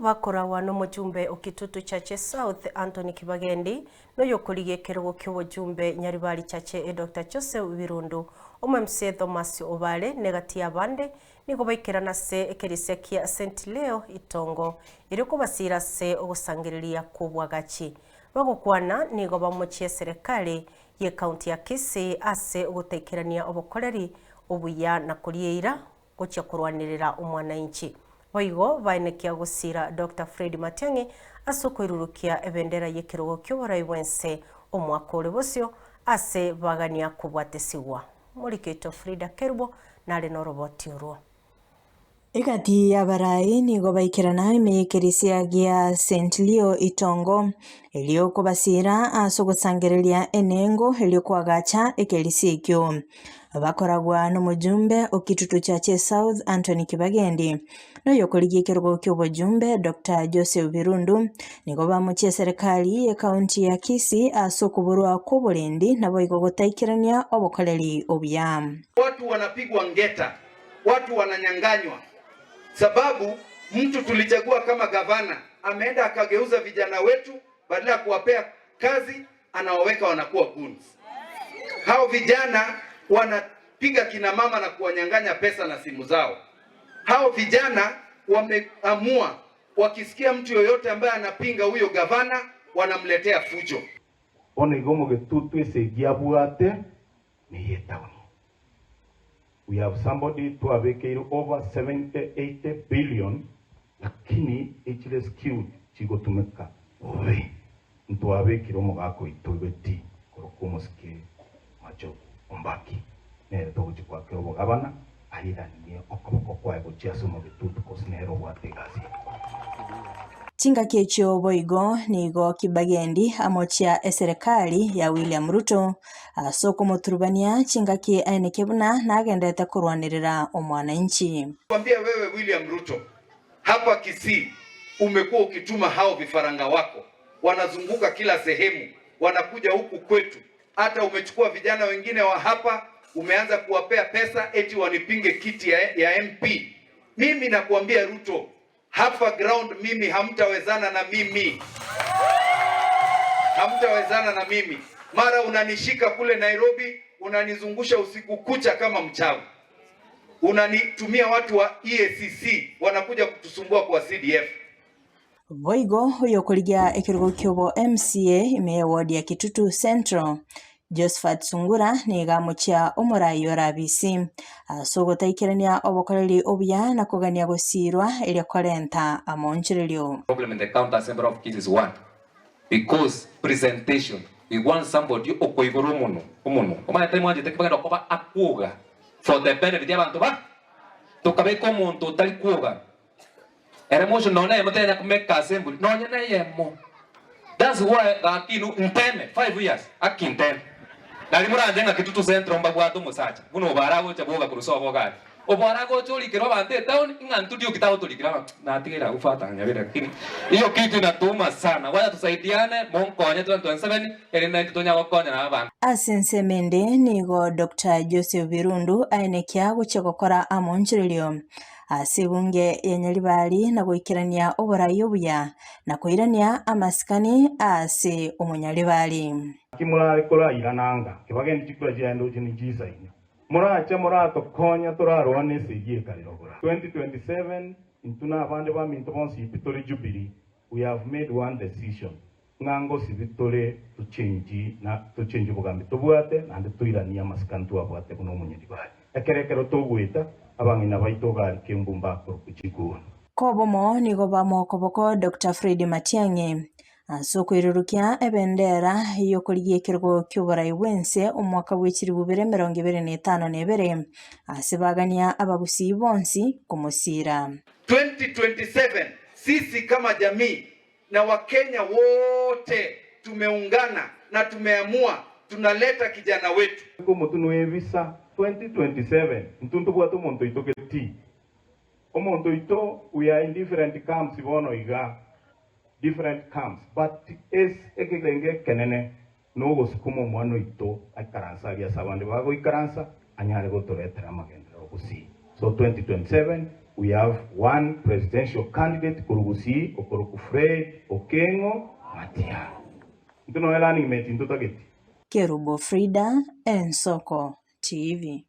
bakoragwa nomochumbe o Kitutu Chache South Anthony Kibagendi na oyokorigia ekerogo ki'obochumbe Nyaribari Chache Doctor Joseph Birundu, omo MCA Thomas Obare negati y'abande nigo baikerana ase ekerisia kia St Leo Itongo erio kobasiira ase ogosangereria kw'obwagachi. Bagokwana nigo bamochie eserekari y'ecounty ya Kisii ase ogotaikerania obokoreri obuya na korieira gochia korwanerera omwananchi. Boigo baenekia gosiira Doctor Fred Matiang'i ase okoirurukia ebendera y'ekerogo ki'oborai bw'ense omwaka ore bosio ase bagania kobwatesigwa. Morike oito Frida Kerubo nare noroboti orwo. Egati y'abarai nigo baikerana ime y'ekerisia gia St. Leo Itongo, erio kobasiira ase ogosangereria enengo erio koagacha ekerisia ekio. Bakoragwa nomojumbe o Kitutu Chache South Anthony Kibagendi, na oyokorigia ekerogo ki'obojumbe Doctor Joseph Birundu, nigo bamochia eserekari y'ekaunti ya Kisii ase okoborwa kw'oborendi naboigo gotaikerania obokoreri obuya. Watu wanapigwa ngeta, watu wananyanganywa sababu mtu tulichagua kama gavana ameenda akageuza vijana wetu, badala ya kuwapea kazi anawaweka wanakuwa goons. Hao vijana wanapiga kina mama na kuwanyang'anya pesa na simu zao. Hao vijana wameamua wakisikia mtu yoyote ambaye anapinga huyo gavana wanamletea fujo. Bono igo omogetutu esegi abwate ney'etaoni. We have somebody twabekeire over 70, 80 billion lakini echire skewed chigotumeka bobe. Ntwabekire omogaka oito oibeti korokwa omosike Machogu Ombaki nere togochia goakera obogabana airanie okoboko kwaye gochia ase omogetutu cause nere obwate egasi eye. Chingaki echio boigo nigo Kibagendi amochia eserekari ya William Ruto ase okomoturubania chingaki aeneke buna nagenderete korwanerera omwananchi. Kwambia wewe William Ruto, hapa Kisii umekuwa ukituma hao vifaranga wako wanazunguka kila sehemu, wanakuja huku kwetu, hata umechukua vijana wengine wa hapa umeanza kuwapea pesa eti wanipinge kiti ya MP. Mimi nakuambia Ruto, hapa ground mimi hamtawezana na mimi, hamtawezana na mimi. Mara unanishika kule Nairobi, unanizungusha usiku kucha kama mchawi, unanitumia watu wa EACC wanakuja kutusumbua kwa CDF. Boigo oyokorigia ekerogo kiobo MCA ime ye ward ya Kitutu Central, Josphat Sungura nigo amochia omorai ore abisi ase ogotaikerania obokoreri obuya na kogania gosiirwa erio korenta amoonchorerio. Problem in the county assembly of Kisii is one because presentation we want somebody okoigora omonwa omonwa omanyete mwanchete ki bagenda koba akwoga for the benefit ya abanto ba tokabeka omonto otari kwoga Ere mosio nonya neyemo tenya komeka assembly nonya neyemo that's why gaki inwe nteme 5 years aki nteme nari moranche ng'a Kitutu Central mbabwate omosacha buna obo aragocha boga korwa sobo iga aria obo aragocha orikerwa abanto etown ng'a intwe rioki tagotorikera abanto natigaire agwo father nyabere lakini hiyo kitu inatuuma sana wacha tusaidiane monkonye 2027 erinde naintwe tonya gokonyana abanto. Ase ensemo ende nigo Doctor Joseph Birundu aenekia gochia gokora amoonchorerio Ase ebunge ya Nyaribari na goikerania oborai obuya, na koirania amasikani ase omonyaribari. Naki morare korairana anga, kebagendi chikura chiaye ndoche nichisaine. Morache moratokonya torarwane esegi ekarera obora. 2027 intwe na abande baminto bonsi pi tore Jubilee we have made one decision ng'a ngosibi tore tochenji na tochenji obogambi tobwate naende toiranie amasikani twabwate buna omonyaribari. Ekero ekero togoeta, abang'ina baito gari kembu mbakorokwa chiguo. Kobomo nigo bamokoboko Doctor Fred Matiang'i ase okoirurukia ebendera y'okorigia ekerogo ki'oborai bw'ense omwaka bwe chilifu bibere emerongo ebere na etano na ebere ase bagania abagusii bonsi komosiira. 2027 sisi kama jamii na Wakenya wote tumeungana na tumeamua tunaleta kijana wetu. Omotunwa ebisa 2027 intwe ntobwate omonto oito geti omonto oito we are in different camps bono iga different camps but es ekerengo ekenene nogosukuma omwana oito aikaranse aria ase abande bagoikaransa anyare gotoretera amagenderero gusii so 2027. We have one presidential candidate korwa Gusii okorokwa Fred Okengo Matiang'i. Intwe nonya running mate ntotageti. Kerubo Frida, Ensoko TV.